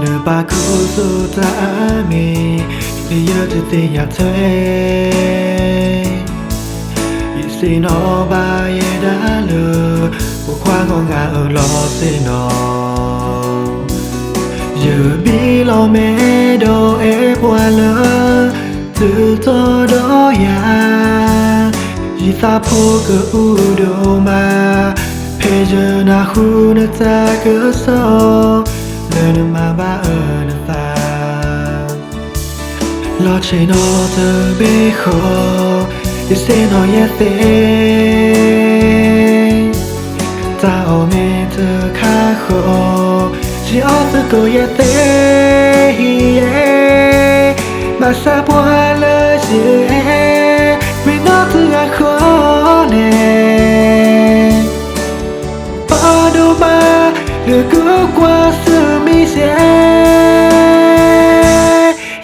နဘၣ်ခူသူၣ်တၢ်အမံၤ, ယတသ့ၣ်ညါထွဲ, ယစံးနီၣ်ဘၣ်ယဲဒၣ်လၢ ပိာ်ခွါဂီၢ်ငါအၢၣ်လီၤသ့ၣ်နီၣ်, ယဘံၣ်လီၤမဲာ်ဒီးအဲၣ်ပှၤလၢ သုတီဒီးယၤ, ယသးဖိကအူဒိၣ်မး, ဖဲယနၢ်ဟူနတၢ်ကစီၣ်, လၢနမၤဘၣ်အၢနသး, လီၤဆ့ၣ်နီၤတဘ့ၣ်ဃီ, ယစ့ၣ်နီၤယဲသ့ၣ် တၢ်အီၣ်မ့ၢ်တခါဃီ, ယအီၣ်သကိးယဲသ့ၣ်ဟံၣ်ယဲ, ဘၣ်ဆၣ်ပှၤလၢယအဲၣ်, မ့ၢ်နီၢ်တဂၤဃီန့ၣ်, ပာ်ဒိၣ်မး, နကကွၢ်ဆူမ့ၢ်ယဲ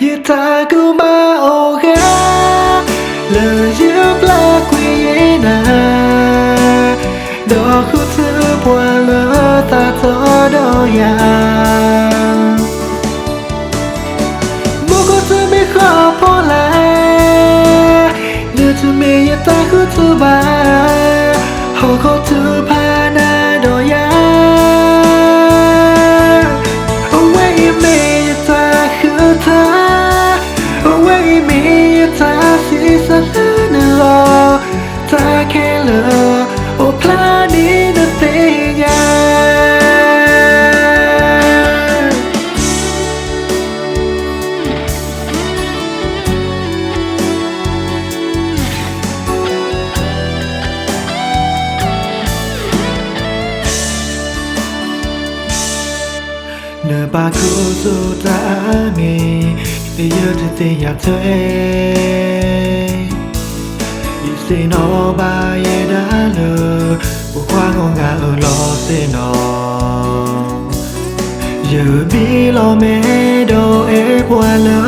ယတၢ်ကမၣ်အိၣ်ဂၤ, လၢယဘျါကွံာ်ယနၤ, ဒီးဃုထၢပှၤလၢသးတီဒီးယၤ, မူခိၣ်တမ့ၢ်ဃီဖီလာ်, နတမ့ၢ်ယတၢ်ဃုထၢဘၣ်, ဟီၣ်ခိၣ်တဖၣ်နၤဒီးယၤ အဝဲအံၤမ့ၢ်ယတၢ်ဃုထၢ, အဝဲအံၤမ့ၢ်ယတၢ်စံးဆၢလၢနဂီၢ်, တၢ်ခဲလၢာ် အိၣ်ဖျါန့ၢ်နသ့ၣ်ညါ နဘၣ်ခူသူၣ်တၢ်အမံၤ, ယတသ့ၣ်ညါထွဲ, ယစ့ၣ်နီၤဘၣ်ယဲဒၣ်လၢ ပိာ်ခွါဂီၢ်ငါအၢၣ်လီၤသ့ၣ်နီၣ်, ယဘံၣ်လီၤမဲာ်ဒီးအဲၣ်ပှၤလၢ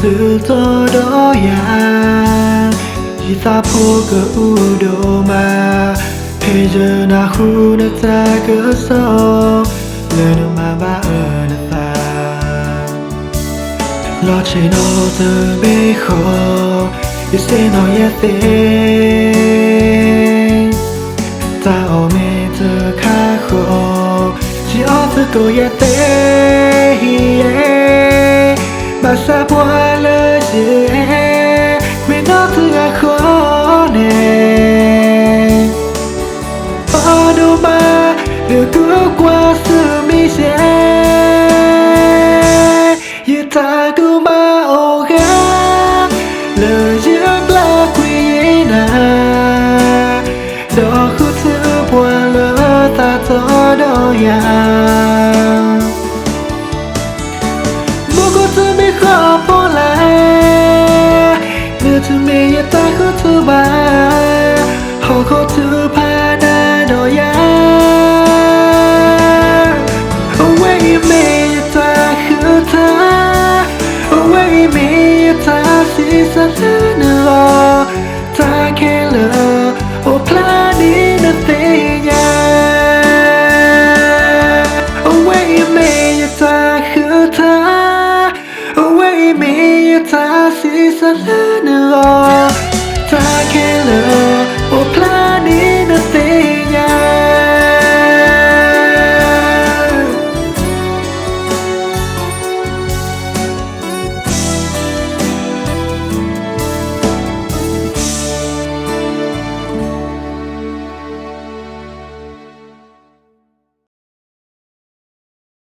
သုတီဒီးယၤ, ယသးဖိကအူဒိၣ်မး, ဖဲယနၢ်ဟူနတၢ်ကစီၣ်, လၢနမၤဘၣ်အၢနသး, လီၤဆ့ၣ်နီၤတဘ့ၣ်ဃီ, ယစ့ၣ်နီၤယဲသ့ၣ် တၢ်အီၣ်မ့ၢ်တခါဃီ, ယအီၣ်သကိးယဲသ့ၣ်ဟံၣ်ယဲ, ဘၣ်ဆၣ်ပှၤလၢယအဲၣ်, မ့ၢ်နီၢ်တဂၤဃီန့ၣ်, ပာ်ဒိၣ်မး, နကကွၢ်ဆူမ့ၢ်ယဲ ယတၢ်ကမၣ်အိၣ်ဂၤ, လၢယဘျါကွံာ်ယနၤ, ဒီးဃုထၢပှၤလၢသးတီဒီးယၤ, မူခိၣ်တမ့ၢ်ဃီဖီလာ်, နတမ့ၢ်ယတၢ်ဃုထၢဘၣ်, ဟီၣ်ခိၣ်တဖၣ်နၤဒီးယၤ အဝဲအံၤမ့ၢ်ယတၢ်ဃုထၢ, အဝဲအံၤမ့ၢ်ယတၢ်စံးဆၢလၢနဂီၢ်, တၢ်ခဲလၢာ် အိၣ်ဖျါန့ၢ်နသ့ၣ်ညါ, အဝဲအံၤမ့ၢ်ယတၢ်